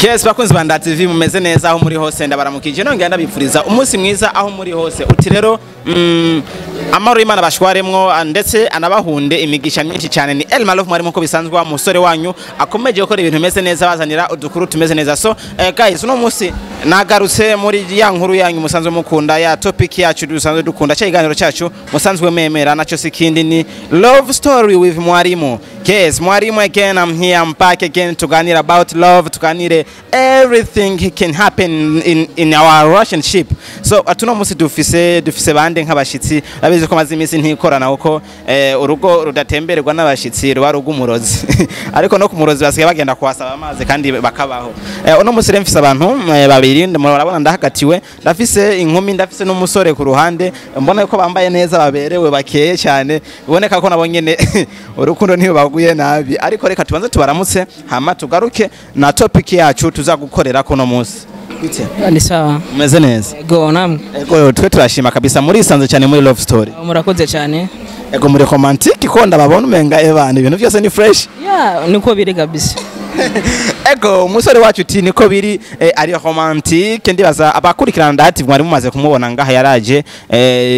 Yes, bakunzi ba Nda TV, mumeze neza aho muri hose? Ndabaramukije, nongera ndabifuriza umunsi mwiza aho muri hose. Uti rero amahoro y'Imana bashwaremwo, ndetse anabahunde imigisha myinshi cyane. Ni El Malove mwari, nkuko bisanzwe, wa musore wanyu akomeje gukora ibintu bimeze neza, bazanira udukuru tumeze neza. So guys, uno munsi nagarutse muri ya nkuru yanyu musanzwe mukunda, ya topic yacu dusanzwe dukunda, cya iganiro cyacu musanzwe mwemera, nacyo sikindi ni Love Story with Mwarimu. Yes, Mwarimu again, I'm here, I'm back again tuganire about love, tuganire everything can happen in our relationship. So atuno munsi dufise bande nk'abashitsi? Abizi ko maze iminsi ntikorana, kuko urugo rudatembererwa n'abashitsi ruba rugumurozi, ariko no ku murozi basigaye bagenda kuhasaba amazi kandi bakabaho. Uno munsi rero mfise abantu babiri, murabona ndahagatiwe, ndafise inkumi, ndafise n'umusore ku ruhande. Mbona yuko bambaye neza, baberewe, bakeye cyane, biboneka ko nabo nyene urukundo ntibaguye nabi. Ariko reka tubanze tubaramutse, hama tugaruke na topic yacu tuza gukorera kuno munsi. Gute? Ni sawa. Umeze neza? Ego, namwe? Ego, twe turashima kabisa, murisanze cyane muri Love Story. Murakoze cyane. Ego, muri romantic ko ndababona, umenga ebana ibintu byose ni fresh. Ya, niko biri kabisa. Ego, umusore wacu uti niko biri, ari romantique. Ndibaza abakurikirana Ndahati mwari mumaze kumubona ngaha, yaraje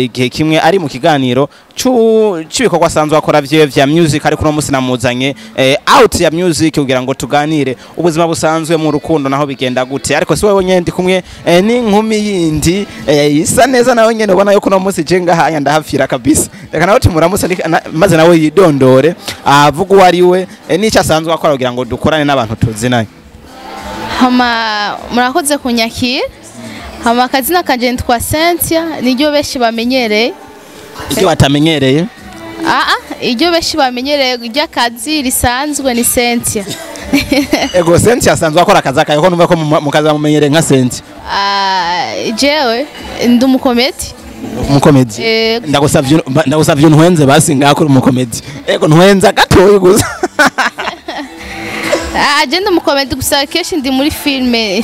igihe kimwe ari mu kiganiro c'ibikorwa asanzwe akora vyiwe vya music, ariko uno munsi namuzanye out ya music kugira ngo tuganire ubuzima busanzwe mu rukundo naho bigenda gute. Ariko si wewe nyene, ndi kumwe n'inkumi yindi isa neza nawe nyene, ubona yuko uno munsi je ngaha anya ndahafira kabisa. Reka nawe tumuramutse, maze nawe yidondore, avuga uwo ari we n'icyo asanzwe akora kugira ngo dukorane n'abantu tuzinanye. Hama murakoze kunyakira. Hama akazina kanje nitwa Cynthia, niryo benshi bamenyereye. Ibyo batamenyereye? Aa, iryo benshi bamenyereye ry'akazi risanzwe ni Cynthia. Ego, Cynthia asanzwe akora akazi akahe, ko numva ko mukaza mumenyereye nka Cynthia? Ah, jewe ndi umukomedi. Umukomedi? Ego. Ndagusavye ntwenze basi ngakora umukomedi. Ego, ntwenza gatoyi gusa. Ah, je ndi umukomedi, gusa kenshi ndi muri filme.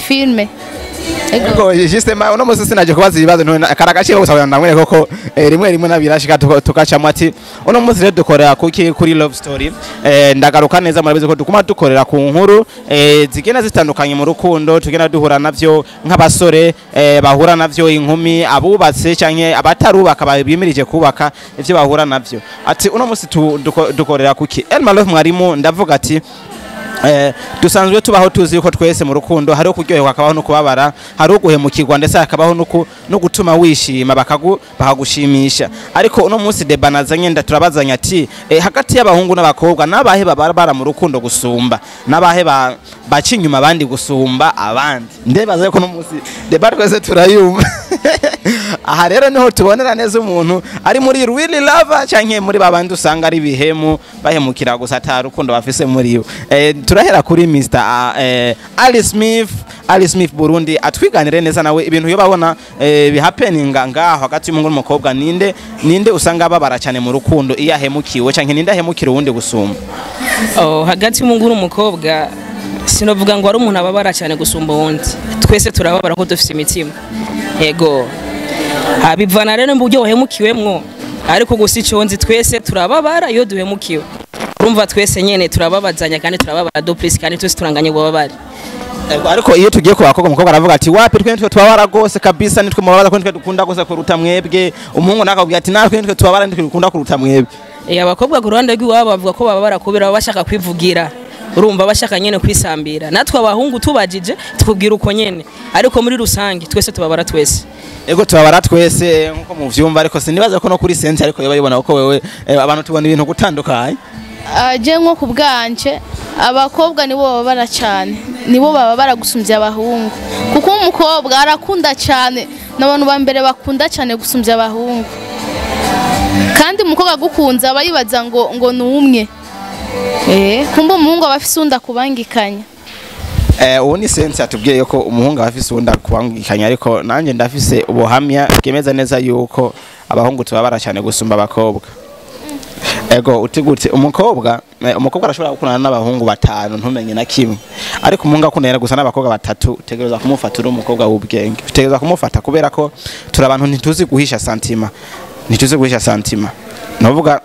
Ego. Ego, justement uno musi sinaje kubaza ibibazo, ntwe karagaciro gusa kugira ngo ndamwereke koko rimwe rimwe nabirashika tukacamwo. Ati uno musi rero dukorera kuki kuri Love Story? Ndagaruka neza, murabizi ko dukuma dukorera ku nkuru zigenda zitandukanye mu rukundo tugenda duhura navyo nk'abasore, bahura navyo inkumi, abubatse canke abatarubaka bimirije kubaka, ivyo bahura navyo. Ati uno musi dukorera kuki? Elma Love Mwarimu, ndavuga ati dusanzwe tubaho tuzi yuko twese mu rukundo hariho kuryoherwa, hakabaho no kubabara, hariho guhemukirwa, ndetse hakabaho no gutuma wishima, bakagushimisha. Ariko uno munsi débat nazanye, turabazanya ati hagati y'abahungu n'abakobwa, n'abahe babara mu rukundo gusumba, n'abahe baca inyuma abandi gusumba abandi? Ndebaza yuko uno munsi débat twese turayumva. Aha rero niho tubonera neza umuntu ari muri really lover canke muri babandi usanga ari bihemu, bahemukira gusa, ata rukundo bafise muri bo. Turahera kuri Mr Ali Smith, Ali Smith Burundi, atwiganire neza nawe ibintu yo babona bihappeninga ngaho hagati y'umuhungu n'umukobwa. Ninde usanga babara cyane mu rukundo iyo ahemukiwe, canke ninde ahemukira uwundi gusumba? Oh, hagati y'umuhungu n'umukobwa sinovuga ngo ari umuntu ababara cyane gusumba uwundi. Twese turababara ko dufite imitima. Ego, bivana rero mu buryo wahemukiwemwo, ariko gusa icyo nzi, twese turababara iyo duhemukiwe. Urumva twese nyene turababazanya kandi turababara de plus, kandi twese turanganye ububabare. Ego, ariko iyo tugiye ku bakobwa, umukobwa aravuga ati wapi, twe nitwe tubabara gose kabisa, nitwe mubabaza ko nitwe dukunda gose kuruta mwebwe. Umuhungu nawe akabwira ati natwe nitwe tubabara, nitwe dukunda kuruta mwebwe. Abakobwa ku ruhande rw'iwabo bavuga ko bababara kubera baba bashaka kwivugira, urumva bashaka nyene kwisambira. Natwe abahungu tubajije tukubwira uko nyene, ariko muri rusange twese tubabara twese. Ego, tubabara twese nkuko muvyumva, ariko sinibaza ko no kuri sense, ariko yoba yibona ko wewe abantu tubona ibintu gutandukanye. Ah, je nko ku bwanje, abakobwa nibo bababara cyane, nibo bababara gusumbya abahungu, kuko umukobwa arakunda cyane, n'abantu ba mbere bakunda cyane gusumbya abahungu. Kandi umukobwa agukunze aba yibaza ngo ni umwe, kumbe umuhungu aba afise uwundi akubangikanya. Ubu ni sense atubwiye ko umuhungu aba afise uwundi akubangikanya, ariko nanjye ndafise ubuhamya bwemeza neza yuko abahungu tubabara cyane gusumba abakobwa. Ego, uti gute? Umukobwa arashobora gukundana n'abahungu batanu ntumenye na kimwe, ariko umuhungu akundana gusa n'abakobwa batatu, utegereza kumufata uri umukobwa w'ubwenge, utegereza kumufata, kubera ko turi abantu ntituzi guhisha sentiment, ntituzi guhisha sentiment. Novuga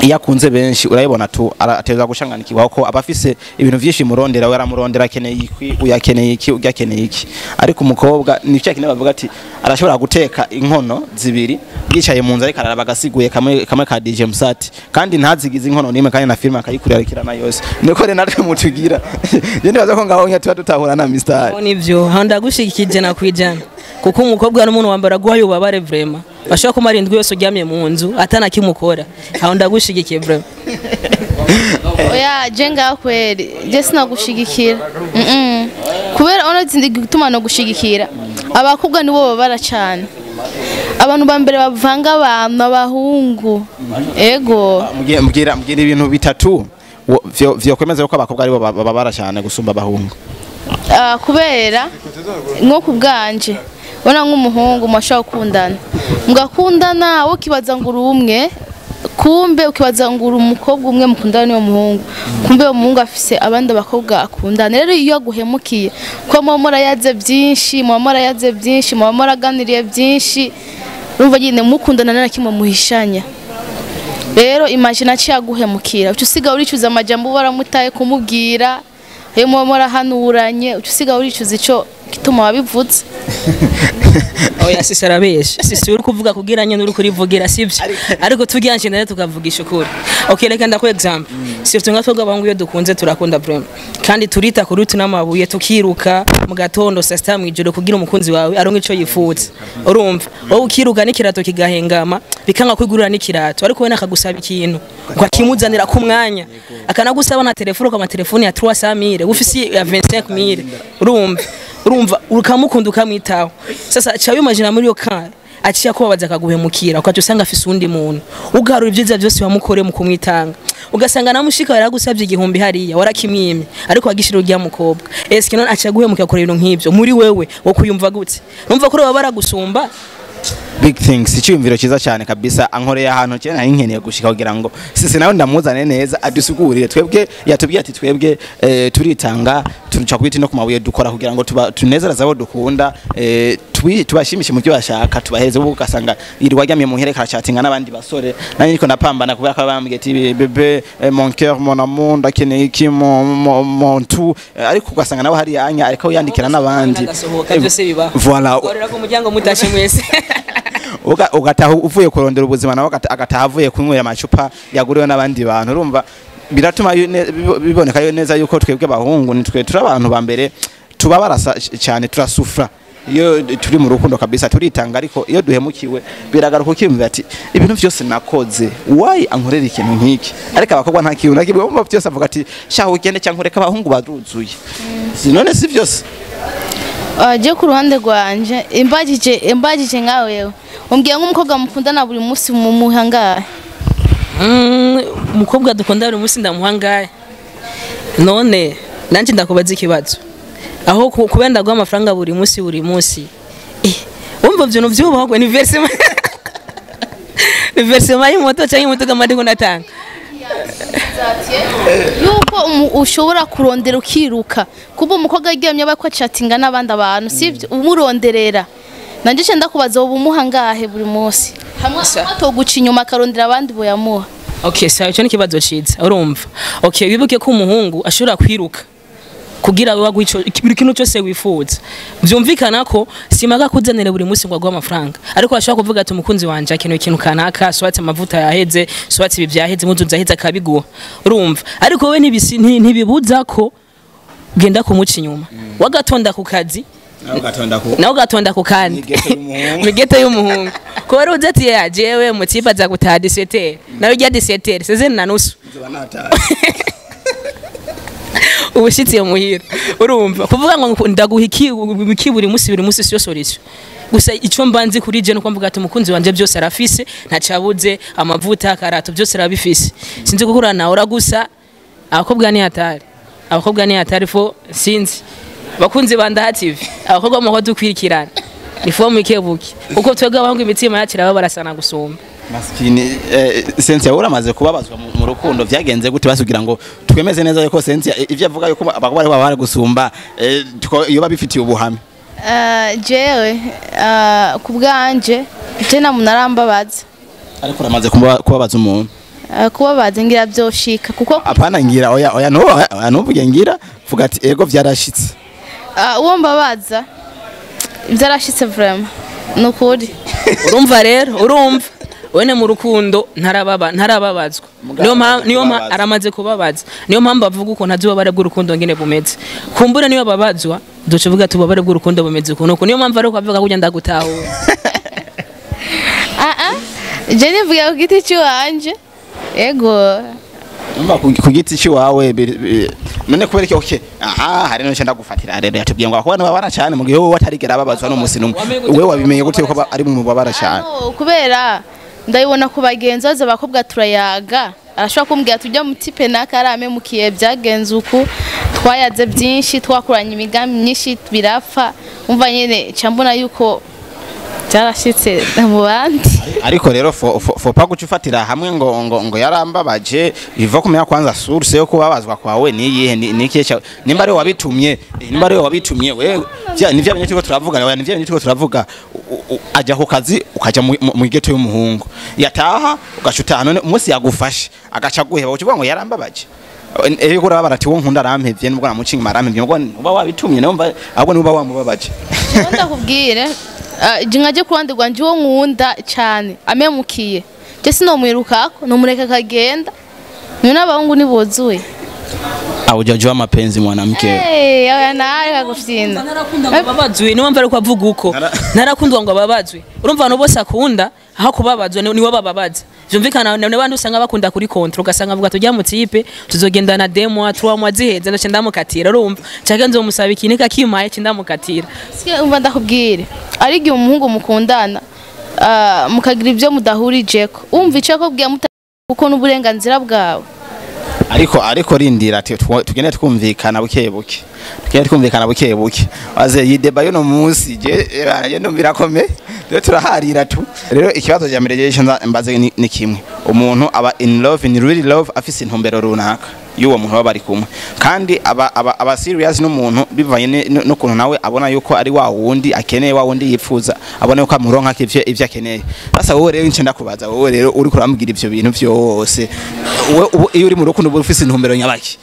Iyo akunze benshi, urayibona tu, arateza gushanganikirwa ko abafise ibintu vyinshi murondera, we aramurondera, akeneye iki, uyu akeneye iki, uyu akeneye iki. Ariko umukobwa ni cya kintu bavuga ati arashobora guteka inkono zibiri yicaye mu nzu, ariko araraba agasiguye kamwe kamwe ka DJ Musati, kandi ntazigize inkono nimwe, kandi na filime akayikurikirana yose. Niko rero natwe mutugira. Je ndibaza ko ngaho tuba tutahura na Mr. Aho nivyo, aho ndagushigikije 100%, kuko umukobwa n'umuntu wambara guhaye ubabare vraiment. Bashobora kumara indwi yose uryamye mu nzu atanakimukora. Aho ndagushigikiye vraiment. Oya, je ngaho kweri je sinagushigikira. Kubera ono zindi gutuma no gushigikira, abakobwa nibo babara cyane. Abantu ba mbere bavanga abantu, abahungu, ego. Mbwira ibintu bitatu vyokwemeza ko abakobwa aribo bababara cyane gusumba abahungu. Ah, kubera nko ku bwanje ubona nk'umuhungu mwashobora gukundana, mugakundana, wowe ukibaza ngo uri umwe, kumbe ukibaza ngo uri umukobwa umwe mukundana n'uwo muhungu, kumbe uwo muhungu afise abandi bakobwa akundana. Rero iyo aguhemukiye, kuba muba murayaze byinshi, muba murayaze byinshi, muba muraganiriye byinshi, urumva nyine mukundana nta na kimwe muhishanya. Rero imagine aciye aguhemukira, uca usiga uricuza amajambo uba waramutaye kumubwira, iyo muba murahanuranye, uca usiga uricuza ico gituma wabivutse. Oya, sisi arabesha. Sisi uri kuvuga kugira nyene uri kurivugira sivyo, ariko tugira nayo tukavugisha ukuri. Okay, reka ndakuha example. Surtout nka twebwe abahungu, iyo dukunze turakunda vraiment, kandi turita kuri utu n'amabuye, tukiruka mu gatondo, saa sita, mw'ijoro, kugira umukunzi wawe aronke ico yifuza. Urumva wowe ukiruka n'ikirato kigahengama, bikanga kwigurira n'ikirato, ariko we nakagusaba ikintu ngo akimuzanira ku mwanya, akanagusaba na telefone, ukama telefone ya 300,000 ufisi ya 25,000. Urumva ukamukunda, ukamwitaho. Sasa ca wimagina muri iyo ka aciye akubabaza, akaguhemukira, ukaca usanga afise uwundi muntu, ugarura ibyiza byose wamukoreye mu kumwitanga, ugasanga namushika yaragusabye 1000 hariya warakimwimye, ariko wagishira urya mukobwa. Eske none aciye aguhemukira, akora ibintu nk'ivyo, muri wewe wo kuyumva gute? Numva ko baba baragusumba. Big things, icyumviro cyiza cyane kabisa. Ankoreye ahantu cyane nari nkeneye gushika kugira ngo sisi nawe ndamuzane neza adusigurire. Twebwe yatubwiye ati twebwe turitanga, tuca ku biti no ku mabuye, dukora kugira ngo tuba tunezereze abo dukunda, tubashimishe mu byo bashaka, tubahereze. Ubu ugasanga yirirwa aryamye mu nkereka, aracatinga n'abandi basore, nanjye niko napambana kubera ko bambwiye ati bébé, mon cœur, mon amour, ndakeneye iki, mon tout. Ariko ugasanga nawe hari anya ariko yandikira n'abandi. Agasohoka, byose bibaho. Voilà. Gorera ku muryango mutashe mwese. Ugataha uvuye kurondera ubuzima, nawe agataha avuye kunywera amacupa yaguriwe n'abandi bantu. Urumva biratuma biboneka neza yuko twebwe abahungu nitwe turi abantu ba mbere tuba barasa cyane, turasufra iyo turi mu rukundo kabisa, turitanga. Ariko iyo duhemukiwe biragaruka, ukiyumvira ati ibintu byose nakoze, why ankorera ikintu nk'iki? Ariko abakobwa nta kintu na kimwe bumva, byose avuga ati shaho ugende cyangwa ureke, abahungu baruzuye. Si none si byose? Je ku ruhande rwanje, imbagije nkawe, wewe umbwiye nk'umukobwa mukundana buri munsi, mu muhangahe? Umukobwa dukunda buri munsi ndamuha ngahe? None nanje ndakubaza ikibazo, aho kubera ndaguha amafaranga buri munsi buri munsi, wumva ivyo vyubahwa? Ni versement y'imoto cyangwa imodoka ndiko ndatanga? Yuko ushobora kurondera ukiruka, kuba umukobwa aryamye aba acatinga n'abandi abantu, sivyo? Umuronderera. Nanje nce ndakubaza, ubu umuha ngahe buri munsi, hamwe atoguca inyuma akarondera abandi boyamuha? Okay, sawa, ico ni ikibazo ciza. Urumva, okay, wibuke ko umuhungu ashobora kwiruka kugira we ico buri kintu cyose wifuza. Vyumvikana ko simaga kuzanira buri munsi ngo aguhe amafaranga, ariko ashobora kuvuga ati umukunzi wanje akeneye ikintu kanaka, swatse amavuta yaheze, swatse ibi byaheze, impuzu zaheze, akabiguha. Urumva, ariko we ntibibuza ko genda kumuca inyuma, wagatonda ku kazi, nawe ugatonda ku nawe ugatonda ku kandi Migeto y'umuhungu. Migeto y'umuhungu, kubera uzi ati ya jewe mutipa aza gutaha 17, nawe ujya 17 seze na nusu ubushitsi muhira. Urumva, kuvuga ngo ndaguha iki buri munsi buri munsi siyo solution. Gusa icyo mbanzi kuri je nuko mvuga ati umukunzi wanje byose arafise, ntacabuze, amavuta, karato, byose arabifise. Sinzi guhura nawe uragusa. Abakobwa ni hatari, abakobwa ni hatari fo. Sinzi, bakunzi ba Ndaha TV, abakobwa muho dukwirikirana ni fo mwikebuke, kuko twebwe abahungu imitima yacu iraba barasana gusumba. Maskini, Cynthia, uramaze kubabazwa mu rukundo? Vyagenze gute basugira ngo twemeze neza yuko Cynthia ivyo avuga yuko abakobwa aribo bari gusumba, iyo babifitiye ubuhamya? Jewe ku bwanje, je nta muntu arambabaza. Ariko uramaze kubabaza umuntu? Kubabaza ngira byoshika kuko Apana ngira, oya oya, no oya, ntuvuge ngira, vuga ati ego vyarashitse. Uwo mbabaza byarashitse vraiment, nukuri. Urumva rero, urumva wene mu rukundo ntarababa, ntarababazwa. Niyo mpamvu, niyo mpamvu Kubabaza. Aramaze kubabaza, niyo mpamvu avuga ukuntu azi ububabare bw'urukundo ngene bumeze. Kumbura niyo babazwa duce uvuga ati ububabare bw'urukundo bumeze ukuntu uku, niyo mpamvu ariko avuga kugira ndagutahura. Ah ah, je nivuga ku giti cy'iwanje, ego. Umva, ku giti cy'iwawe none kubera iki? Okay, aha hari no ndagufatira rero, yatubwiye ngo abakobwa babara cyane mu gihe wowe atarigera babazwa n'umunsi n'umwe. Wamenye gute Wewe ko wabimenye gute ko ari mu mubabara cyane? No, kubera ndabibona ku bagenzi baza, abakobwa turayaga, arashobora kumbwira tujya mu type naka aramemukiye, byagenze uku, twayaze byinshi, twakuranye imigambi myinshi birapfa. Umva nyene nca mbona yuko byarashitse mu bandi. Ariko rero faut pas guca ufatira hamwe ngo yarambabaje. Biva kumenya kwanza source yo kubabazwa kwawe ni iyihe, ni ikihe nimba ari wabitumye, nimba ari wabitumye we ni vya bintu turiko turavuga, oya, ni vya bintu turiko turavuga. Ajya ku kazi, ukaja mu ghetto y'umuhungu, yataha ugaca utaha, none umunsi yagufashe agaca guheba uca uvuga ngo yarambabaje. Ego, urababara ati wo nkunda arampevye, nubwo namucinga arampevye, nubwo uba wabitumye, numva ahubwo niba wamubabaje. Jewe ndakubwire, je nkaje ku ruhande rwanje, uwo nkunda cyane amemukiye, je sinomwirukako, nomureka akagenda. None abahungu ntibuzuye? Haujajua mapenzi mwanamke. Eh, oya, nawe kagufyina. Narakunda ngo babazwe, niyo mpamvu ariko avuga uko. Nara- Narakundwa ngo babazwe. Urumva abantu bose akunda aho kubabazwa niwe bababaza, vyumvikana ne bandi usanga bakunda kuri control, ugasanga avuga tujya mu type tuzogendana 2 mois, 3 mois ziheze ndace ndamukatira. Urumva cyangwa nzomusaba ikintu kakimpaye ndamukatira. Sike, umva ndakubwire, ari igihe umuhungu mukundana, mukagira ibyo mudahurijeko, umva icyo akubwiye muta kuko n'uburenganzira bwawe. Ariko rindira ati tugende twumvikana buke buke, tugende twumvikana buke buke. Waze iyi débat y'uno munsi je je ndumvira kome rero turaharira tu. Rero ikibazo cya mbere je mbaze ni kimwe: umuntu aba in love, in really love, afise intumbero runaka y'uwo muntu baba bari kumwe, kandi aba serious n'umuntu bivanye n'ukuntu nawe abona yuko ari wa wundi akeneye, wa wundi yipfuza, abona yuko amuronka ivyo akeneye. Sasa wowe rero nce ndakubaza, wowe rero uri kurambwira ivyo bintu vyose, wowe iyo uri mu rukundo uba ufise intumbero nyabaki?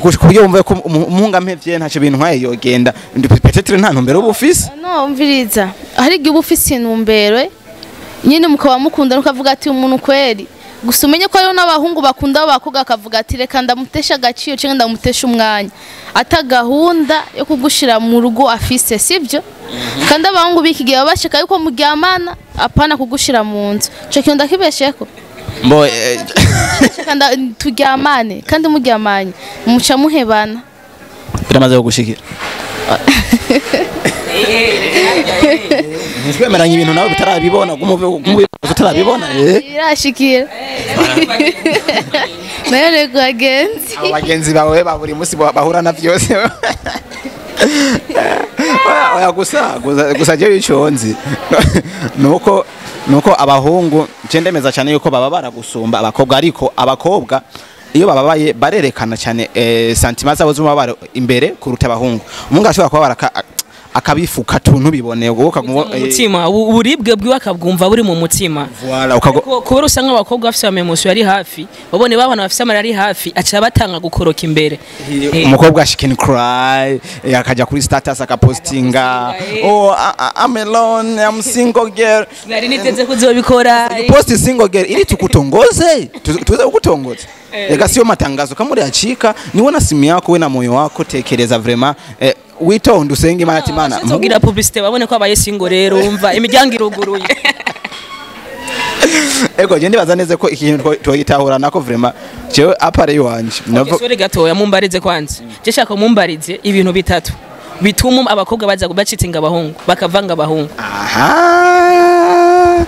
Ku buryo wumva ko umuhungu ampevye ntacyo bintu nkwaye yogenda, peut-être nta ntumbero uba ufise. No, umviriza, hari igihe uba ufise intumbero nyine, mukaba mukundana, ukavuga ati umuntu kweri. Gusa umenye ko hariho n'abahungu bakunda abakobwa, akavuga ati reka ndamutesha agaciro cyangwa ndamutesha umwanya, ata gahunda yo kugushira mu rugo afise, sibyo? Kandi abahungu b'iki gihe baba bashaka yuko muryamana, apana kugushira mu nzu. Ico kintu ndakibesheko? Mbo Shaka turyamane, kandi muryamanye muca muhebana. Biramaze kugushikira? Ntitwemeranye ibintu nawe bitarabibona, gumuve utarabibona. Birashikira nayo rego bagenzi. Abo bagenzi bawe ba buri munsi bahura na vyose. Oya, oya, gusa jewe ico nzi nuko abahungu je ndemeza cyane yuko baba baragusumba abakobwa, ariko abakobwa iyo bababaye barerekana cyane sentiments zabo z'umubabaro imbere kuruta abahungu. Umuhungu ashobora kuba akabifuka tuntu bibone wowe Mu mutima, uburibwe bwiwe akabwumva buri mu mutima. Voilà, ukago Kubera usanga abakobwa bafise ama émotions ari hafi, babone babana bafise amarira ari hafi, aca batanga gukoroka imbere. Umukobwa she can cry, akaja kuri status akapostinga: "Oh, I'm alone, I'm single girl." Nari niteze kuzobikora. Post single girl ili tukutongoze, tuweze kukutongoza. Ega sio matangazo kama uliachika, niwe na simu yako, we na moyo wako, tekereza vraiment, witonde, usenge Imana ati Imana Kugira publicité babone ko abaye single. Rero umva, imiryango iruguruye. Ego, je ndibaza neza ko ikintu twogitahura nako vraiment jewe apare iwanje Sorry gatoya, mumbarize kwanza. Je shaka mumbarize ibintu bitatu bituma abakobwa baza bacitinga abahungu, bakavanga abahungu. Aha,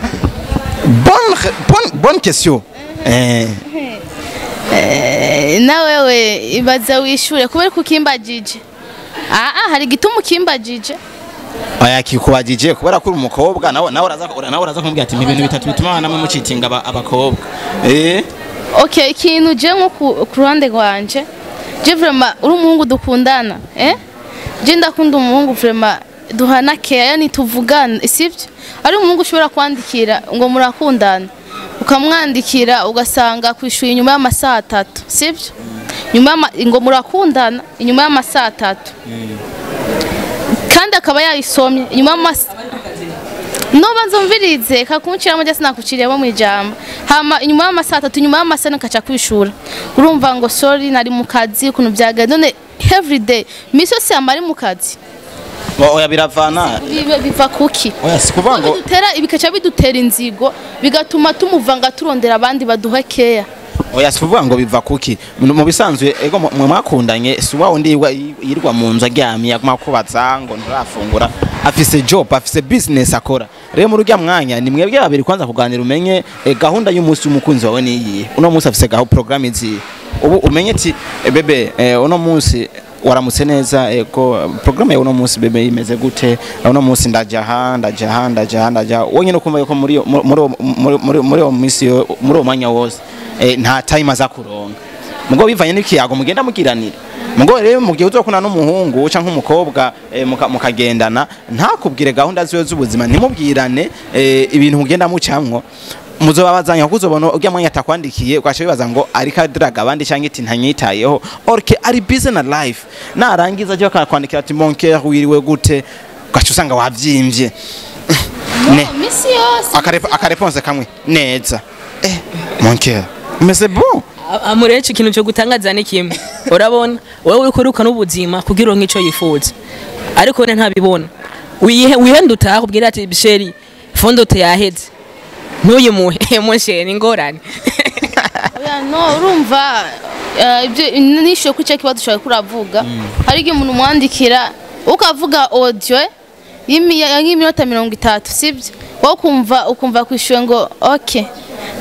bonne question. Na wewe ibaza wishure kubera ko ukimbajije. Ah, hari igituma ukimbajije. Oya, kikubajije kubera ko uri umukobwa, nawe uraza kumubwira ati ibintu bitatu bituma namwe mucitinga abakobwa. Okay, ikintu je nko ku ruhande rwanje, je vraiment uri umuhungu dukundana, je ndakunda umuhungu vraiment duhana keya, yani tuvugana, sivyo? Ari umuhungu ushobora kwandikira ngo murakundana. Ukamwandikira ugasanga kwishuye inyuma y'amasaha 3, sibyo? Nyuma ngo murakundana inyuma y'amasaha 3. Kandi akaba yayisomye inyuma y'amasaha. No banzumvirize kakuncira mujya sinakuciriyemo mu ijambo. Hama inyuma y'amasaha 3, inyuma y'amasaha nkaca kwishura. Urumva ngo sorry nari mu kazi kuntu byagenze. None every day misi yose yamari mu kazi. Oya biravana. Biva kuki? Oya sikuvuga ngo bidutera ibikaca bidutera inzigo bigatuma tumuvanga turondera abandi baduha care. Oya sikuvuga ngo biva kuki. Mu bisanzwe ego mwakundanye si wa undi yirwa mu nzu aryamye aguma kubaza ngo nturafungura. Afise job, afise business akora. Rero muri urya mwanya ni mwebwe babiri kwanza kuganira umenye gahunda y'umunsi w'umukunzi wawe niyi. Uno munsi afise gaho program izi. Ubu umenye ati bebe uno munsi waramutse neza, ego program ya uno munsi bebe imeze gute? Uno munsi ndaja ha ndaja ha ndaja ha ndaja. Wonyine ukumva yuko muri muri muri uwo munsi muri uwo mwanya wose nta time azakuronka. Mugo bivanye n'ikiyago mugenda mugiranira. Mugo rero mugihe uzokuna n'umuhungu canke umukobwa mukagendana ntakubwire gahunda ziwe z'ubuzima, ntimubwirane ibintu mugenda mucamwo, muzobabazanya kuko uzobona urya mwanya atakwandikiye ugaca wibaza ngo ariko adraga abandi canke iti ntanyitayeho, orke ari busy na life. Narangiza aje akakwandikira ati mon cœur wiriwe gute, ugaca usanga wavyimvye. Ne misi yose akareponse kamwe neza, mon cœur mais c'est bon. Amurecho ikintu cyo gutangaza ni kimwe. Urabona wewe uriko uruka n'ubuzima kugira ngo ico yifuza, ariko ne ntabibona. Wihenda utaha ubwira ati bisheri fondote yaheze ntuyimuhe musheri ingorane. Oya no urumva ibyo nisho ku cyo kibazo cyawe kuravuga. Hari igihe umuntu mwandikira ukavuga audio y'iminota 30, sibyo? Wowe ukumva kwishuye ngo okay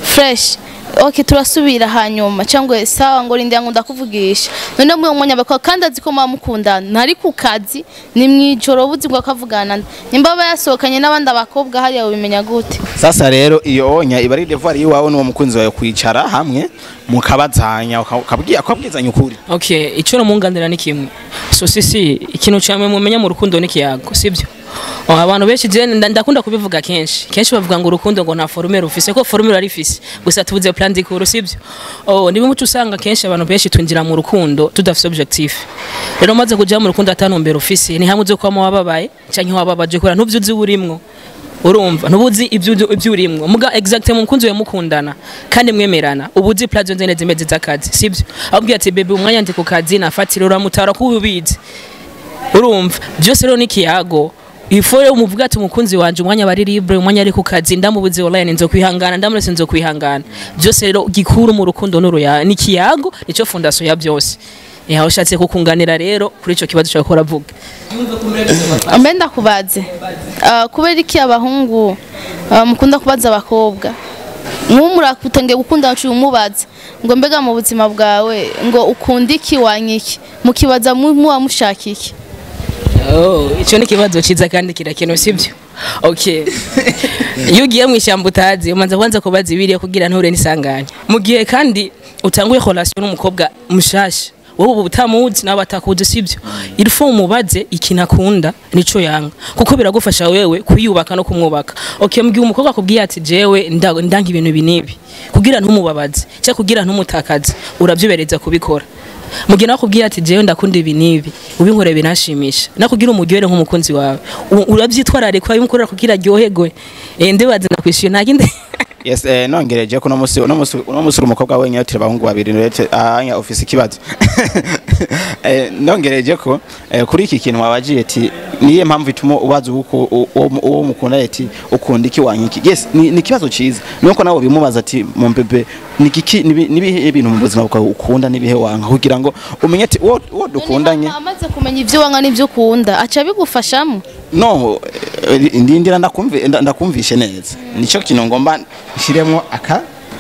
fresh, okay turasubira hanyuma cyangwa sawa ngo rindira ngo ndakuvugisha. None mwe mwanya bakwa kandi azi ko mukundana ntari ku kazi ni mwijoro buzi ngo akavugana nimba aba yasohokanye n'abandi abakobwa hariya ubimenya gute? Sasa rero iyo onya iba ari devoir yiwawe n'uwo mukunzi wawe kwicara hamwe mukabazanya ukabwiye akabwizanya ukuri. Okay, ico no munganira ni kimwe. So sisi ikintu cyamwe mumenya mu rukundo ni kiyago, sibyo? Abantu benshi je ndakunda kubivuga kenshi. Kenshi bavuga ngo urukundo ngo nta formule rufise, ko formule ari fise. Gusa tubuze plan d'ikuru, sibyo? Niba muco usanga kenshi abantu benshi twinjira mu rukundo tudafise objectif. Rero maze kuja mu rukundo atanumbera ufise, ni hamwe uzo kwama wababaye canke wababaje kora ntuvyo uzi urimwo. Urumva ntubuzi ibyo urimwo. Muga exactement mukunzi we mukundana kandi mwemerana, ubuzi plan zonze zimeze z'akazi, sibyo? Abubwiye ati bebe umwanya ndi ku kazi nafatira uramutara ko ubizi. Urumva byose rero ni kiyago. Ifore umuvuga ati umukunzi wanje umwanya bari libre, umwanya ari ku kazi ndamubuze online nzo kwihangana, ndamurese nzo kwihangana. Byose rero gikuru mu rukundo n'uruya ni kiyago, nico fondation ya byose. Aho ushatse kukunganira rero kuri ico kibazo cyo gukora vuga. Mbe ndakubaze. Kubera iki abahungu mukunda kubaza abakobwa? Mwumura kutenge gukunda ncu umubaza ngo mbega mu buzima bwawe ngo ukunda iki wanyiki, mukibaza muwa mushaka iki? Oh, ico ni kibazo ciza kandi kirakenewe, sibyo? Okay. Iyo ugiye mu ishyamba utazi umanza kwanza kubaza ibiriye kugira nture nisanganya. Mu gihe kandi utanguye relation n'umukobwa mushasha, wowe ubu utamuzi nawe atakuzi, sibyo? Il faut umubaze ikintu akunda nico yanga, kuko biragufasha wewe kuyubaka no kumwubaka. Okay, mu gihe umukobwa akubwiye ati jewe ndanka ibintu binibi, kugira ntumubabaze cyangwa kugira ntumutakaze, uravyubereza kubikora. Mugihe nakubwiye ati jewe ndakunda ibi nibi, ubinkore binashimisha, nakugira umuryohere nk'umukunzi wawe, uravyitwararika ubimukorera kugira aryoherwe. Ndibaze ndakwishyuye nta kindi. Yes, nongereje ko no musi umukobwa wenyine atira abahungu babiri ndetse anya office ikibazo. Nongereje ko kuri iki kintu wabajiye ati niye mpamvu ituma ubaza uko uwo mukunda ati ukunda iki wanyiki. Yes, ni kibazo ciza. Nuko nawe bimubaza ati mon bebe ni kiki nibihe ibintu mu buzima bwawe ukunda nibihe wanka, kugira ngo umenye ati uwo dukundanye amaze kumenya ivyo wanka n'ivyo ukunda aca bigufashamo. No, ndindira ndakumvishe neza. Nico kintu ngomba nshiremo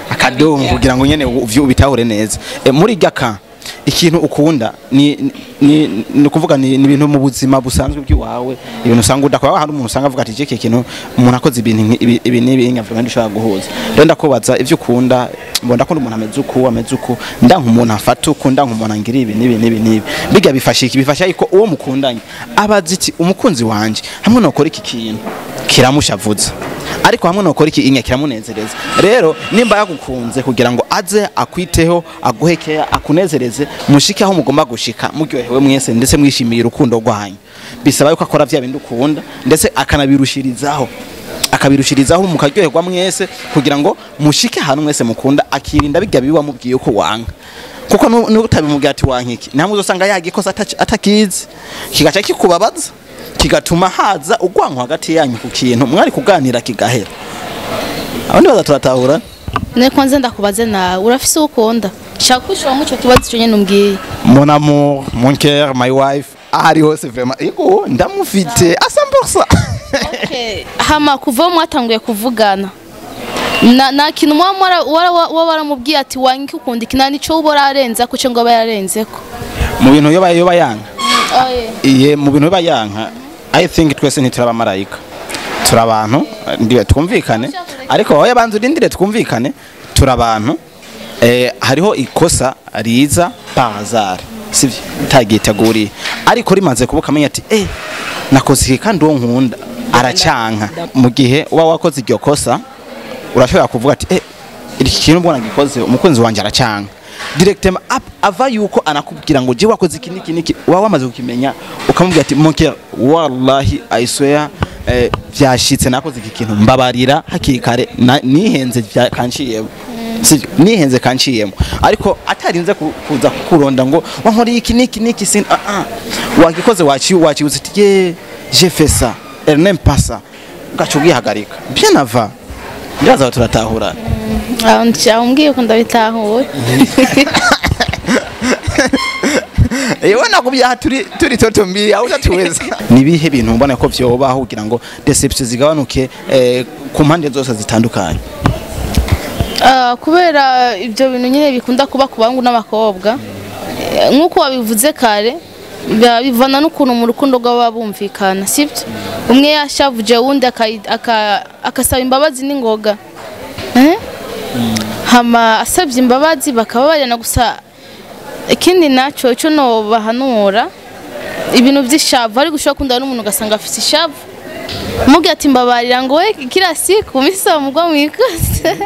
akadomo kugira ngo nyene uvyo ubitahure neza. Muri gaka ikintu ukunda ni kuvuga ni ibintu mu buzima busanzwe bw'iwawe, ibintu usanga udakora. Hari umuntu usanga avuga ati je kintu umuntu akoze ibintu ibi nibi nkavuga ndishobora guhuza. Rero ndakubaza ivyo ukunda, mbona ndakunda umuntu ameze uku ameze uku, ndanka umuntu afata uku, ndanka umuntu angira ibi nibi nibi nibi. Biga bifasha iki? Bifasha yuko uwo mukundanye abazi ati umukunzi wanje hamwe nokora iki kintu Kiramushavuza, ariko hamwe nokora iki inya kiramunezereza. Rero nimba yagukunze kugira ngo aze akwiteho, aguheke, akunezereze, mushike aho mugomba gushika muryohewe mwese, ndetse mwishimiye urukundo rwanyu, bisaba yuko akora vya bindi ukunda, ndetse akanabirushirizaho, akabirushirizaho, mukaryoherwa mwese, kugira ngo mushike ahantu mwese mukunda, akirinda bijya biba mubwiye ko wanga, kuko nutabimubwira ati wankiki, namwe uzosanga yagikoze atakizi, kigaca kikubabaza, kigatuma haza urwanko hagati yanyu ku kintu mwari kuganira kigahera. Abandi baza turatahura. Ne kwanza ndakubaze, nawe urafise uwo ukunda? Shaka kwishura mu ico kibazo cyo nyene umbwiye. Mon amour, mon cœur, my wife, ahari hose, vraiment yego, ndamufite à 100%. Okay, hama kuva mwatanguye kuvugana, na kintu muba waramubwiye ati wanki ukunda iki, nta nico uba urarenza ko ngo aba yararenzeko? Mu bintu yoba yanka? Oye. Iye, mu bintu yoba yanka, I think twese ntituraba marayika, turi abantu, ndiwe twumvikane, ariko wowe banza urindire twumvikane. Turi abantu, hariho ikosa riza par hasard, sivyo, utagiteguriye, ariko rimaze kuba ukamenya ati nakoze iki kandi uwo nkunda aracanka. Mu gihe uba wakoze iryo kosa, urashobora kuvuga ati iki kintu mbona gikoze umukunzi wanje aracanka directement, ava yuko anakubwira ngo je wakoze iki niki niki, uba wamaze kukimenya, ukamubwira ati mon cœur, wallahi, I swear, vyashitse nakoze iki kintu, mbabarira hakiri kare, nihenze, kanciyemo, sivyo, nihenze kanciyemo, ariko atarinze kuza kukuronda ngo wankoreye iki niki niki, sin ah ah, wagikoze, waciuze ati ye, j'ai fait ça, elle n'aime pas ça, ugaca ugihagarika bien avant. Ndaza turatahurana. Aho umbwiye ko ndabitahuye. Ewe, nakubye turi toto mbili au utatuweza. Nibihe bintu mbona ko vyobaho kugira ngo déception zigabanuke, ku mpande zose zitandukanye? Kubera ibyo bintu nyine bikunda kuba ku bahungu n'abakobwa, nk'uko wabivuze kare, biba bivana n'ukuntu mu rukundo rwabo baba bumvikana, sibyo? Umwe yashavuje uwundi akasaba imbabazi n'ingoga, Eh? Hama asabye imbabazi bakababarana. Gusa ikindi naco ico no bahanura, ibintu by'ishavu, ari gushobora kundana n'umuntu ugasanga afite ishavu, mubwira ati mbabarira, ngo we kila siku misa mugwa mwikose.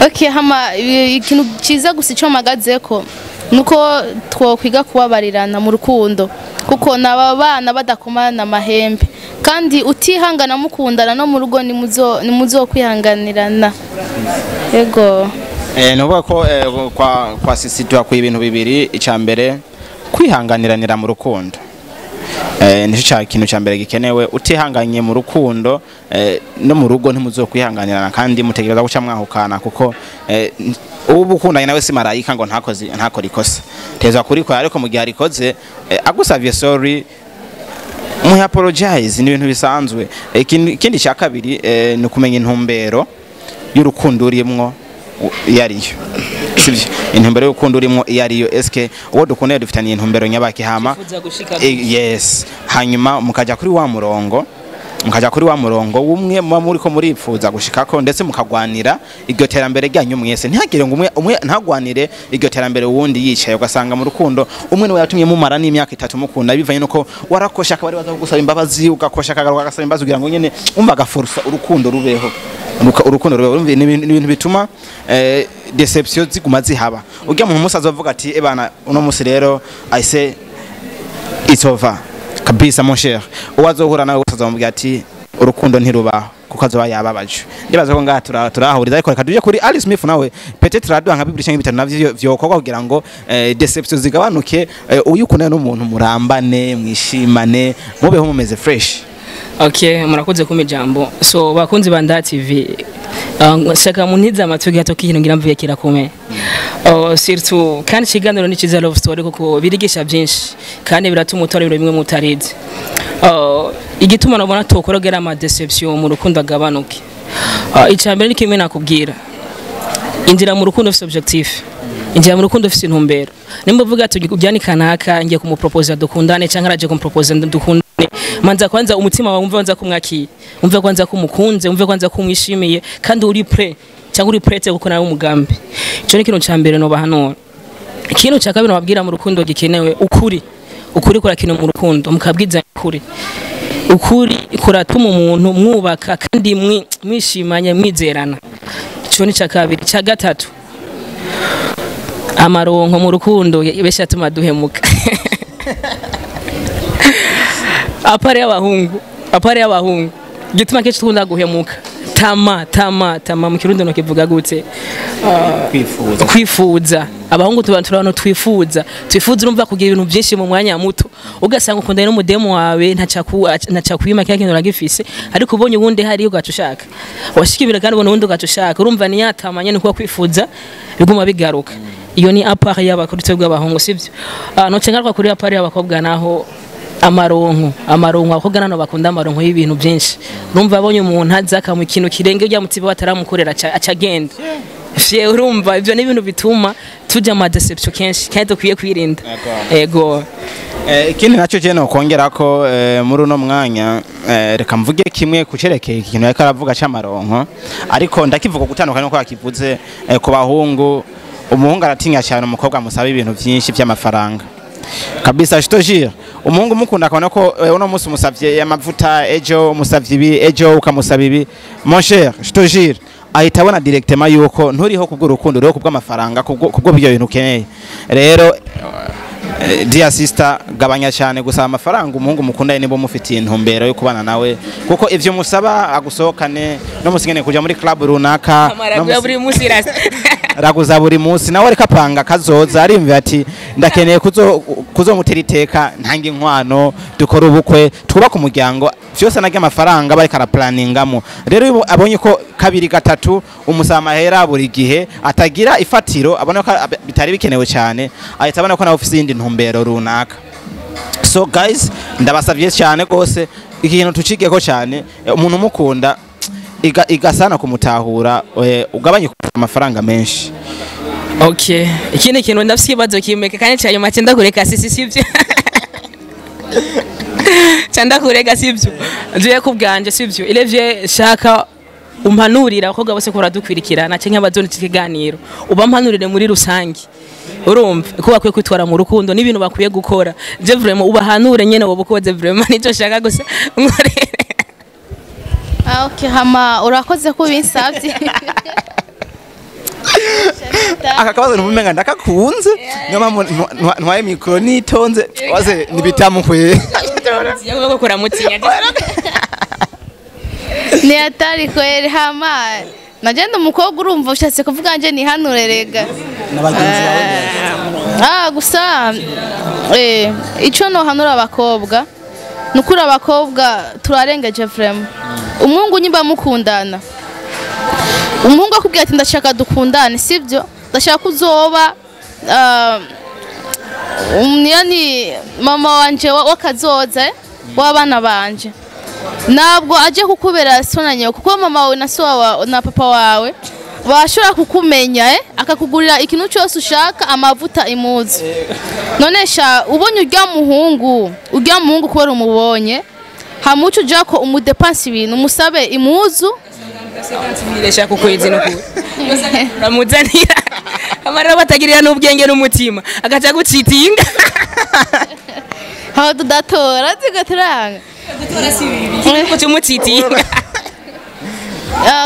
Okay, hama ikintu cyiza gusa icyo mpagazeko nuko twokwiga kubabarirana mu rukundo, kuko naba bana badakomana amahembe, kandi utihangana mukundana no mu rugo nimuzo kwihanganirana, yego. Nuvuga ko kwa sisi tuhakwiye ibintu bibiri. Icya mbere, kwihanganiranira mu rukundo, nicyo cya kintu cya mbere gikenewe. Utihanganye mu rukundo, no mu rugo ntimuzokwihanganirana, kandi mutegereza guca mwahukana, kuko uba ukundanye nawe si marayika ngo ntakoze ntakora ikosa, teza kurikora, ariko mu gihe arikoze, agusavye sorry, muhe apologize, ni ibintu bisanzwe. Ikindi cya kabiri, ni ukumenya intumbero y'urukundo urimwo iyo ariyo, sibyo? Intumbero y'urukundo urimwo iyo ariyo, eske uwo dukundanye dufitaniye intumbero nyabaki? Hama Twifuza gushika Yes, hanyuma mukaja kuri wa murongo wumwe muba muriko muripfuza gushikako, ndetse mukagwanira iryo terambere ryanyu mwese, ntihagire ngo umwe ntagwanire iryo terambere uwundi yicaye, ugasanga mu rukundo umwe niwe yatumye mumara n'imyaka 3 mukunda, bivanye nuko warakosha akaba ari baza kugusaba imbabazi, ugakosha akagaruka agasaba imbabazi, kugira ngo nyene umva agaforsa urukundo rubeho. Urukundo rubeho. Urumva, ni ibintu bituma déception ziguma zihaba. Urya muntu musaza avuga ati ebana, uno musi rero I say it's over kabisa, mon cher, uwazohura nawe wese azamubwira ati urukundo ntirubaho, kuko azoba yababaje. Ndibaza ko ngaha turahuriza, ariko reka tuje kuri Alice Smith, nawe peut-être araduha nka bibiri cyangwa bitanu navyo vyokorwa kugira ngo déception zigabanuke, uyu ukundana n'umuntu murambane, mwishimane, mubeho mumeze fresh. Okay, murakoze kumpa ijambo. So bakunzi ba Nda TV, shaka muntize amatwi gato kintu ngira mvuye kirakomeye. Surtout kandi ikiganiro ni cyiza, love story, kuko birigisha byinshi kandi biratuma utora ibintu bimwe mutarizi. Igituma nabona tokorogera ama déception mu rukundo agabanuke. Icya mbere ni kimwe nakubwira. Injira mu rukundo ufite objectif. Injira mu rukundo ufite intumbero. Nimba uvuga ati ujyane kanaka, ngiye kumupropose dukundane, cyangwa araje kumpropose dukundane, manza kwanza umutima wawe umve kwanza kumwakiye, umve kwanza kumukunze, umve kwanza kumwishimiye, kandi uri prêt cyangwa uri prête kuko nawe umugambi. Icyo ni ikintu cya mbere nobahanura. Ikintu cya kabiri nababwira mu rukundo gikenewe, ukuri. Ukuri kurakenewe mu rukundo, mukabwiza ukuri. Ukuri kuratuma umuntu mwubaka kandi mwishimanye, mwizerana. Ico ni kabiri. Ca gatatu, amaronko mu rukundo benshi atuma duhemuka. À part y'abahungu, à part y'abahungu, gituma kenshi tukunda guhemuka, tama, tama, tama mu Kirundi no kivuga gute? Kwifuza. Kwifuza. Abahungu tuba turi abantu twifuza, twifuza, urumva, kugira ibintu byinshi mu mwanya muto. Ugasanga ukundanye n'umudemu wawe, ntaca kwima kya kintu uragifise, ariko ubonye uwundi hariyo ugaca ushaka, washika ibiro kandi ubona uwundi ugaca ushaka. Urumva ni yatamanye, ni kuba kwifuza biguma bigaruka. Iyo ni à part y'abakuru, twebwe abahungu, sibyo? Ah, noce ngaruka kuri à part y'abakobwa naho. Amaronko, amaronko, abakobwa nano bakunda amaronko y'ibintu byinshi. Urumva, abonye umuntu aza akamuha ikintu kirenge ujya mutiba bataramukorera, aca agenda. Fye, urumva ibyo ni ibintu bituma tujya mu déception kenshi kandi dukwiye kwirinda. Ego. Ikindi nacyo je nokongera ko muri uno mwanya, reka mvuge kimwe kucerekeye ikintu yariko aravuga c'amaronko, ariko ndakivuga gutandukanye nuko yakivuze. Ku bahungu, umuhungu aratinya cyane umukobwa amusaba ibintu vyinshi vy'amafaranga kabisa. Je te jure, umuhungu mukunda akabona ko uno munsi umusavye amavuta, ejo umusavye ibi, ejo ukamusaba ibi, mon cher, je te jure, ahita abona directement yuko nturiho kubw'urukundo, uriho kubw'amafaranga, kubwo ibyo bintu ukeneye. Rero dear sister, gabanya cyane gusaba amafaranga umuhungu mukundanye niba mufitiye intumbero yo kubana nawe, kuko ivyo musaba agusohokane no musigene kuja muri club runaka no Amarago buri munsi rasta. Raguza buri munsi, nawe ariko apanga kazoza, arimva ati ndakeneye kuzomutera iteka, ntange inkwano, dukore ubukwe, twubake umuryango, vyose narya amafaranga bariko araplaningamo. Rero iyo abonye ko kabiri gatatu umusaba amahera buri gihe atagira ifatiro, abona ko bitari bikenewe cyane, ahita abona ko nawe ufise iyindi ntumbero runaka. So guys, ndabasavye cyane gose, iki kintu tucigeko cyane. Umuntu umukunda igasana kumutahura, ugabanye amafaranga menshi. Okay, ikindi kintu, ndafise ikibazo kimwe kandi cya nyuma, cyenda kureka sisi, sibyo? Cyenda kureka, sibyo? Ngiye ku bwanje, sibyo? Ilevye shaka umpanurira abakobwa bose ko baradukwirikirana canke abazona iki kiganiro, ubampanurire muri rusange, urumva ko bakwiye kwitwara mu rukundo n'ibintu bakwiye gukora. Je vraiment ubahanure nyene wowe ukoze, vraiment nicyo shaka gusa nkorere. Ah, okay, hama urakoze ko ubinsabye. Aka kabazo ntumenga ndakakunze, niyo mpamvu ntwaye mikoro nitonze waze nibitamuhuye. Yavuga ko kuramutinya. Ni hatari kweli. Hama nagenda umukobwa, urumva ushatse kuvuga nje nihanure rega. Ah, gusa ico nohanura abakobwa nukuri, abakobwa turarengeje vraiment. Umuhungu nyimba mukundana, umuhungu akubwira ati ndashaka dukundane, sibyo, ndashaka ko uzoba yani mama wanje w'akazoza, w'abana banje, ntabwo aje kukubera so na nyoko, kuko mama wawe na so wawe na papa wawe bashobora kukumenya, akakugurira ikintu cyose ushaka, amavuta, imuzu. None sha ubonye urya muhungu, urya muhungu kubera umubonye, hamuco uja ko umudepansi ibintu, umusabe imuzu. Shaka ukwezi no uramuzanira amarira, batagirira n'ubwenge n'umutima, agaca gucitinga. Aho tudatora tugaturanga. Gutora si bibi, kuca umucitinga.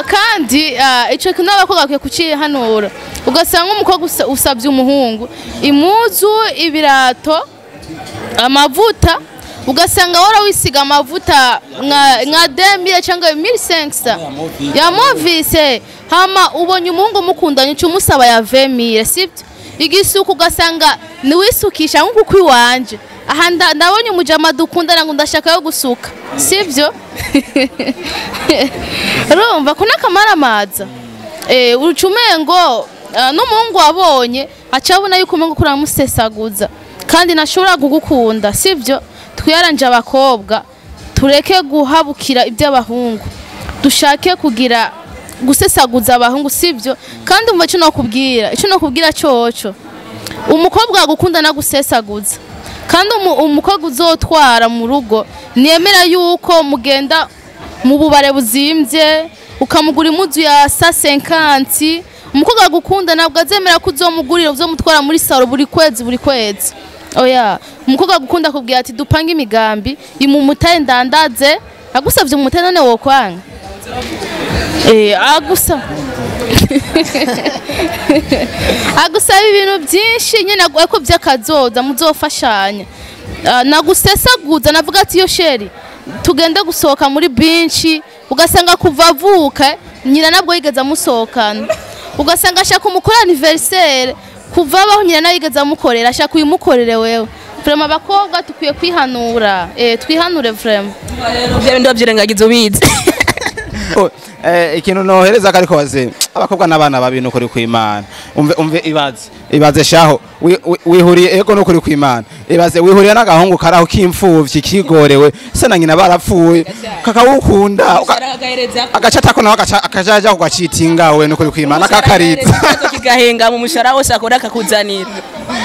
Kandi ico kintu n'abakobwa bakwiye kucihanura. Ugasanga umukobwa usabye umuhungu imuzu, ibirato, amavuta, ugasanga wora wisiga amavuta nka 2000 cyangwa 1500 ya Movise, hama ubonye umuhungu mukundanye uca umusaba ya 20000, sibyo? Igisuku, ugasanga niwisukisha nk'uko kwiwanje aha ndabonye umujama dukundana ngo ndashaka yo gusuka, sibyo? Urumva ko n'akamaramaza, uca umengo n'umuhungu wabonye aca abona yuko umengo kuramusesaguza kandi ntashobora kugukunda, sibyo? Twiyaranje abakobwa, tureke guhabukira iby'abahungu, dushake kugira gusesaguza abahungu, sibyo? Kandi umva icyo nokubwira, icyo nokubwira coco, umukobwa agukunda nagusesaguza, kandi umukobwa uzotwara mu rugo ntiyemera yuko mugenda mu bubare buzimbye ukamugura imuzu ya sa 50. Umukobwa agukunda ntabwo azemera ko uzomugurira, uzomutwara muri salon buri kwezi buri kwezi. Oya, umukobwa agukunda akubwira ati dupange imigambi, imumutaye ndandaze, agusavye umutaye none wokwanga? Agusa agusaba ibintu byinshi nyine ariko by'akazoza muzofashanya. Nagusesaguza navuga ati yo chéri tugende gusohoka muri binshi, ugasanga kuva avuka nyina nabwo yigeze amusohokana, ugasanga ashaka umukora anniversaire kuva abaho nyina nawe yigeze amukorera, ashaka uyimukorere wewe. Vraiment abakobwa tukwiye kwihanura, twihanure vraiment. Bya bindi wabyirengagiza ubizi. Oh, ikintu nohereza kariko baze abakobwa n'abana babi nukuri kw'Imana. Umve umve, ibaze ibaze shaho wihuriye ego nukuri kw'Imana, ibaze wihuriye n'agahungu karaho k'imfuvyi kigorewe se na nyina barapfuye kakawukunda agaca atako nawe agaca akajaja kugacitinga we nukuri kw'Imana akakaritsa. Kigahenga mu mushara wose akora akakuzanira.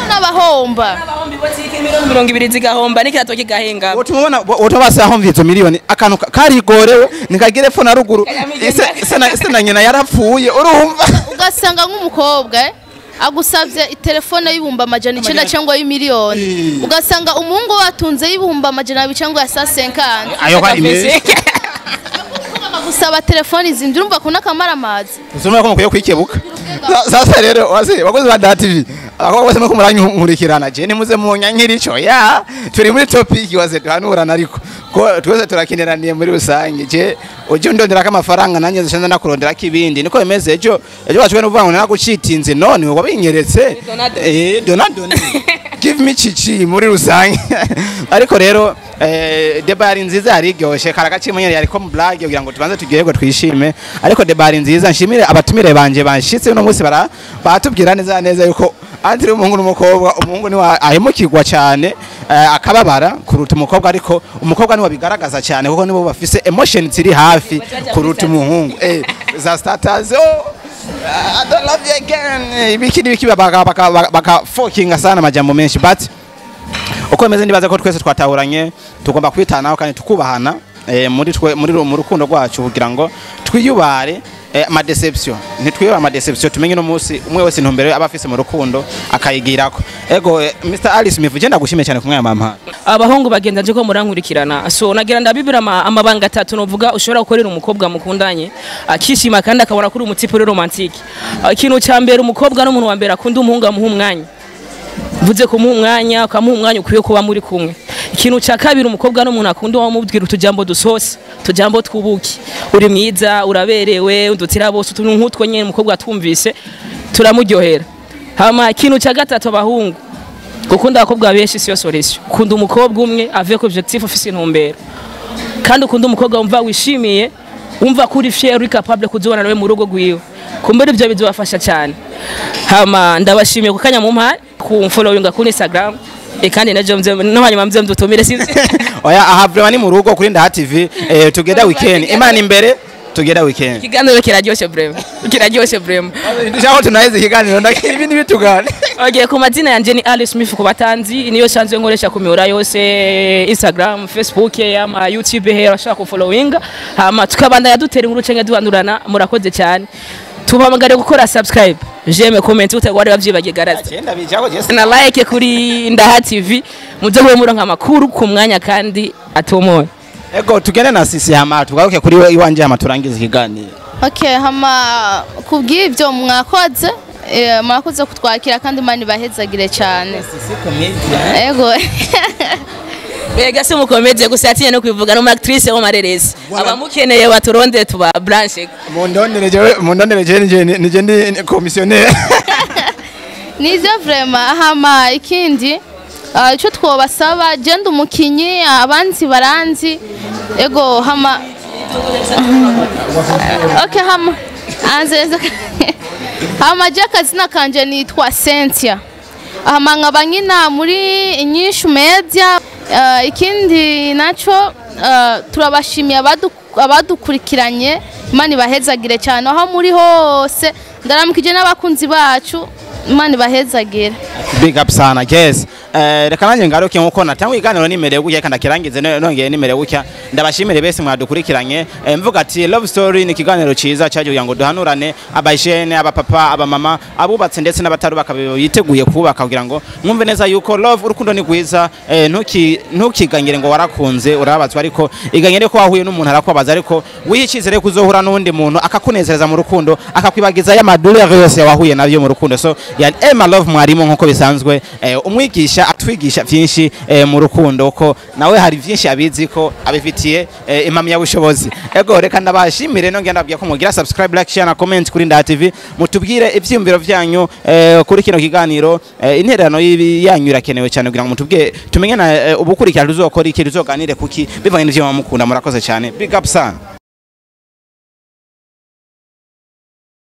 N'abahomba. Abahombi botike 20 miliyoni zigahomba n'ikirato kigahenga. Wotumubona wotuma ahomvye izo miliyoni akantu karigorewe nikagire epfo na ruguru, se na nyina yarapfuye, urumva? Ugasanga nk'umukobwa agusavye itelefone y'900,000 cyangwa y'imiliyoni, ugasanga umuhungu watunze y'200,000 cyangwa ya 150. Ayo kwa imeze. Agusaba telefone izimvye, urumva ko n'akamaramazi. Uzumva ko mukwiye kwikebuka. Sasa rero wase bakozi ba Ndaha TV, abakobwa bose muko murankurikirana, je nimuze munyankira ico ya turi muri topic wase duhanurana, ariko ko twese turakeneraniye muri rusange. Je uje undonderako amafaranga, nanjye nzashanza nakuronderako ibindi, niko bimeze. Ejo ejo bashobora no kuvuga ngo naragucitinze, none wabinyeretse. Donado. Donado give me chichi muri rusange. Ariko rero débat yari nziza, yari iryoshe, karagaci munyene yariko mu blague kugira ngo tubanze tugererwe twishime, ariko débat yari nziza. Nshimire abatumire banje banshitse uno munsi, bara batubwira neza neza yuko antiri umuhungu n'umukobwa, umuhungu ni ahemukirwa cyane akababara kuruta umukobwa, ariko umukobwa niwe bigaragaza cyane kuko nibo bafise emotion ziri hafi kuruta umuhungu. Za status, oh I don't love you again, ibiki n'ibiki, baka baka baka fucking sana amajambo menshi. But uko bimeze nibaza ko twese twatahuranye, tugomba kwitanaho kandi tukubahana muri twe muri mu rukundo rwacu kugira ngo twiyubare ama déception, ntitwiyubare ama déception, tumenye no munsi umwe wese intumbero aba afise mu rukundo akayigirako. Ego Mr Alice Mivu, ndagushimiye cyane kumwe mama. Abahungu bagenda nje ko murankurikirana, so nagira ndabibira amabanga atatu novuga ushobora gukorera umukobwa mukundanye akishima kandi akabona kuri umutipe uri romantique. Ikintu cya mbere, umukobwa n'umuntu wa mbere akunda umuhungu amuha umwanya. Mvuze kumuha umwanya, ukamuha umwanya ukwiye kuba muri kumwe. Ikintu cya kabiri, umukobwa n'umuntu akunda wamubwira utujambo dusose, utujambo tw'ubuki, uri mwiza, uraberewe, undutira bose, utuntu nk'utwo nyene umukobwa atwumvise turamuryohera. Hama ikintu cya gatatu, abahungu, gukunda abakobwa benshi siyo solution. Kunda umukobwa umwe avec objectif, ufise intumbero, kandi ukunda umukobwa wumva wishimiye, wumva ko uri fier, uri capable kuzobana nawe mu rugo rwiwe. Kumbera ibyo bizobafasha cyane. Hama ndabashimiye ku kanya mumpa ku followinga kuri Instagram, kandi najo mze no hanyuma mze mdutumire, sinzi. Oya, aha vraiment ni mu rugo kuri Ndaha TV, together weekend, Imana imbere, together weekend. Ikiganiro kiraryoshe vraiment, kiraryoshe vraiment. Ndashaka tunaheze ikiganiro ndakira ibindi bitugane. Okay, ku mazina yanje ni Alice Smith ku batanzi, niyo sanzwe nkoresha ku mihora yose, Instagram, Facebook, ama YouTube, he abashaka ku followinga. Hama tukabandanya dutera inkuru canke duhanurana. Murakoze cyane, tubamagare gukora subscribe, j'aime, comment, utagwari bavyibagiye garaza. Agenda bijako je. Na like kuri Ndaha TV, muze kuba muronka amakuru ku mwanya kandi atomoye. Ego, tugende na sisi hama tugaruke kuri we iwanje hama turangize ikiganiro. Okay, hama kubw'ibyo mwakoze, mwakoze kutwakira kandi Imana ibahezagire cyane. Sisi comedian. Ego. Mbega se mukomeze gusa yatinye no kubivuga, no actrice wo mareresi, abamukeneye baturonde tuba branche. Mundondere jewe, mundondere jewe, nije nije ndi commissionnaire. Nivyo vraiment. Hama ikindi icyo twobasaba, genda umukinyi abanzi baranzi. Ego, hama okay, hama anze hama je akazina kanje nitwa Cynthia, hama nkaba nkina muri Inyishu Media. Ikindi naco turabashimiye abadukurikiranye, Imana ibahezagire cyane aho muri hose. Ndaramukije n'abakunzi bacu, Imana ibahezagire. Big up sana, yes. Reka nanjye ngaruke nkuko natanga iganiro nimereye gutya, reka ndakirangize nongeye nimereye gutya. Ndabashimire bese mwadukurikiranye. Mvuga ati Love Story ni ikiganiro ciza cyaje kugira ngo duhanurane abajene, abapapa, abamama, abubatse ndetse n'abatarubaka biteguye kubaka, kugira ngo mwumve neza yuko love, urukundo ni rwiza. Ntukiganyire ngo warakunze urabazwa, ariko iganyire ko wahuye n'umuntu arakubabaza, ariko wihe icyizere ko uzohura n'undi muntu akakunezereza mu rukundo, akakwibagiza ya maduleur yose wahuye nabyo mu rukundo. So yani Emma Love mwarimu nkuko bisanzwe, umwigisha atwigisha byinshi mu rukundo, ko nawe hari byinshi abizi ko abifitiye impamyabushobozi. Ego, reka ndabashimire, nongera ndababwira ko mugira subscribe, like, share na comment kuri Ndaha TV, mutubwire ivyiyumviro vyanyu kuri kino kiganiro. Intererano yanyu irakenewe cyane kugira ngo mutubwire tumenye na ubukurikira tuzokora iki, tuzoganire kuki, bivanye n'ivyo muba mukunda. Murakoze cyane, big up sana.